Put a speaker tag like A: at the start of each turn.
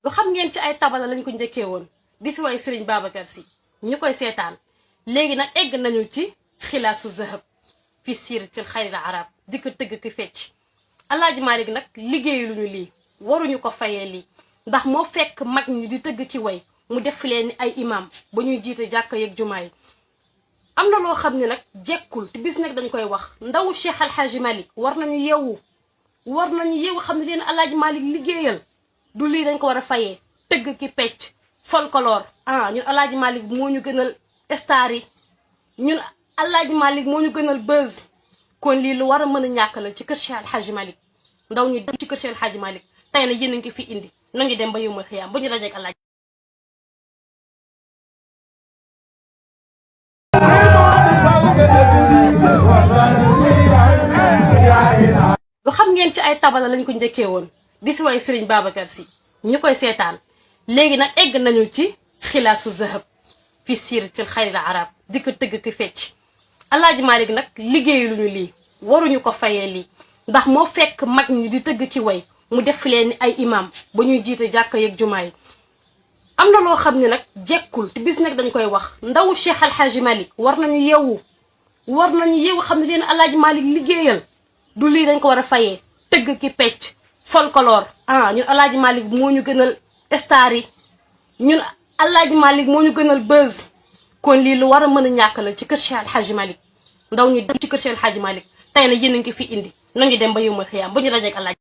A: lu xam ngeen ci ay tabala lañ ko njëkkee woon di si way Serigne Babacar Sy ñu koy seetaan léegi nag egg nañu ci xilaasu zahab fi siiratil xayril arab di ko tëgg ki fecc Alaaji Malick nag liggéeyu lu ñu lii waruñu ko fayee lii ndax moo fekk mag ñi di tëgg ki way mu def leen ni ay imam ba ñuy jiite jàkka yeeg jumaa yi am na loo xam ne nag jekkul te bis nag dañ koy wax ndawu Cheikh Alhaaji Malick war nañu yeewu xam ne leen Alaaji Malick liggéeyal du lii dañ ko war a fayee tëgg ki pecc folklore ñun Alaaji Malick moo ñu gënal star yi ñun Alaaji Malick moo ñu gënal buzz kon lii lu war a mën a ñàkk la ci kër Cheikh Alhaaji Malick ndaw ñu dem ci kër Cheikh Alhaaji Malick tey na yéen a ngi fi indi nañu dem ba yëmal xiyaam ba ñu dajeek Alaaji lu xam ngeen ci ay tabala lañ ko njëkkee woon di si way Serigne Babacar Sy ñu koy seetaan léegi nag egg nañu ci xilaasu zahab fi siiratil xayril arab di ko tëgg ki fecc Alaaji Malick nag liggéeyu lu ñu lii waruñu ko fayee lii ndax moo fekk mag ñi di tëgg ki way mu def leen ni ay imam ba ñuy jiite jàkka yeeg jumaa yi am na loo xam ne nag jekkul te bis nag dañ koy wax ndawu Cheikh Alhaaji Malick war nañu yeewu xam ne leen Alaaji Malick liggéeyal du lii dañ ko war a fayee tëgg ki pecc folklore ñun Alaaji Malick moo ñu gënal star yi ñun Alaaji Malick moo ñu gënal buzz kon lii lu war a mën a ñàkk la ci kër Cheikh Alhaaji Malick ndaw ñu dem ci kër Cheikh Alhaaji Malick tey na yéen a ngi fi indi nañu dem ba yëmal xiyaam ba ñu dajeek Alaaji